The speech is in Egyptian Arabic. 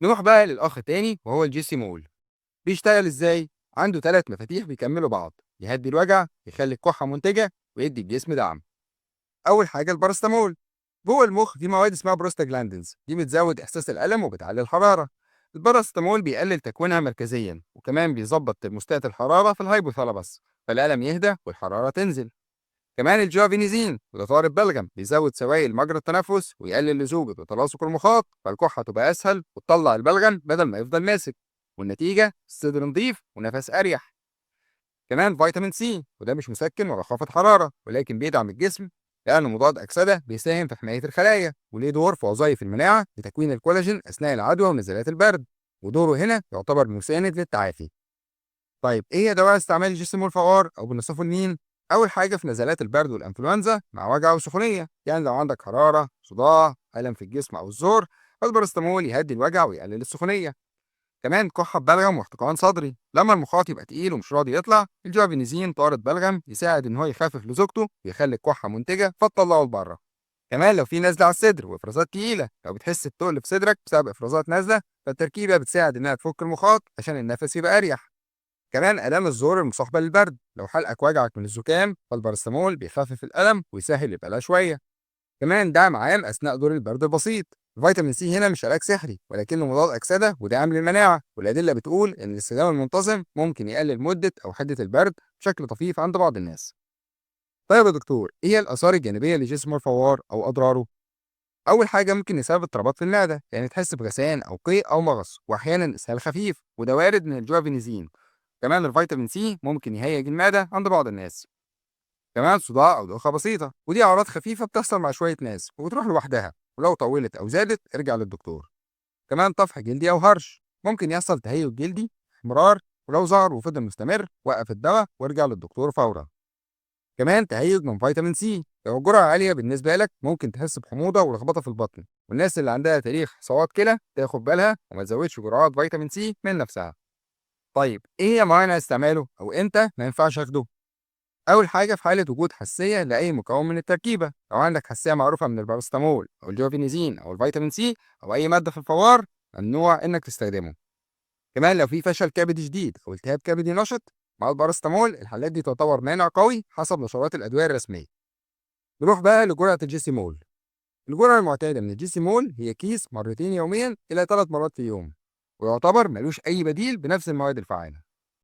نروح بقى للأخ تاني وهو الجيسيمول. بيشتغل إزاي؟ عنده 3 مفاتيح بيكملوا بعض: يهدي الوجع، يخلي الكحة منتجة، ويدي الجسم دعم. أول حاجة الباراسيتامول. جوه المخ في مواد اسمها بروستاجلاندينز، دي بتزود إحساس الألم وبتعلي الحرارة. الباراسيتامول بيقلل تكوينها مركزيا، وكمان بيظبط ترموستات الحرارة في الهايبوثالاموس، فالألم يهدى والحرارة تنزل. كمان الجوافينيزين، وده طارد بلغم بيزود سوائل مجرى التنفس ويقلل لزوجة وتلاصق المخاط، فالكحة تبقى أسهل وتطلع البلغم بدل ما يفضل ماسك، والنتيجة الصدر نظيف ونفس أريح. كمان فيتامين سي، وده مش مسكن ولا خافض حرارة، ولكن بيدعم الجسم لأنه مضاد أكسدة بيساهم في حماية الخلايا، وليه دور في وظائف المناعة لتكوين الكولاجين أثناء العدوى ونزلات البرد، ودوره هنا يعتبر مساند للتعافي. طيب إيه هي دواعي استعمال الجسم الفوار أو بنصفه لمين؟ أول حاجة في نزلات البرد والإنفلونزا مع وجع وسخونية، يعني لو عندك حرارة، صداع، ألم في الجسم أو الزور، فالباراسيتامول يهدي الوجع ويقلل السخونية. كمان كحة بلغم واحتقان صدري، لما المخاط يبقى تقيل ومش راضي يطلع، الجوافينيزين طارد بلغم يساعد إن هو يخفف لزوجته ويخلي الكحة منتجة فتطلعه لبره. كمان لو في نزلة على الصدر وإفرازات تقيلة، لو بتحس بتقل في صدرك بسبب إفرازات نازلة، فالتركيبة بتساعد إنها تفك المخاط عشان النفس يبقى أريح. كمان آلام الزور المصاحبة للبرد، لو حلقك وجعك من الزكام فالباراسيتامول بيخفف الألم ويسهل البلاء شوية. كمان دعم عام أثناء دور البرد البسيط. الفيتامين سي هنا مش علاج سحري، ولكنه مضاد أكسدة وداعم للمناعة، والأدلة بتقول إن الاستخدام المنتظم ممكن يقلل مدة أو حدة البرد بشكل طفيف عند بعض الناس. طيب يا دكتور، إيه هي الآثار الجانبية لجسم الفوار أو أضراره؟ أول حاجة ممكن يسبب اضطرابات في المعدة، يعني تحس بغثيان أو قيء أو مغص، وأحيانا إسهال خفيف، وده وارد من الجوافينيزين. كمان الفيتامين سي ممكن يهيج المعدة عند بعض الناس. كمان صداع أو دوخة بسيطة، ودي أعراض خفيفة بتحصل مع شوية ناس وبتروح لوحدها، ولو طولت أو زادت ارجع للدكتور. كمان طفح جلدي أو هرش، ممكن يحصل تهيج جلدي، احمرار، ولو ظهر وفضل مستمر وقف الدواء وارجع للدكتور فورا. كمان تهيج من فيتامين سي، لو الجرعة عالية بالنسبة لك ممكن تحس بحموضة ولخبطة في البطن، والناس اللي عندها تاريخ حصوات كلى تاخد بالها وما تزودش جرعات فيتامين سي من نفسها. طيب ايه هي موانع استعماله او امتى ما ينفعش اخده؟ اول حاجة في حالة وجود حساسية لأي مكون من التركيبة، لو عندك حساسية معروفة من الباراسيتامول او الجوفينيزين او الفيتامين سي او اي مادة في الفوار، ممنوع انك تستخدمه. كمان لو في فشل كبدي شديد او التهاب كبدي نشط مع الباراسيتامول، الحالات دي تعتبر مانع قوي حسب نشرات الأدوية الرسمية. نروح بقى لجرعة الجيسيمول. الجرعة المعتادة من الجيسيمول هي كيس مرتين يوميا إلى 3 مرات في اليوم، ويعتبر ملوش أي بديل بنفس المواد الفعالة.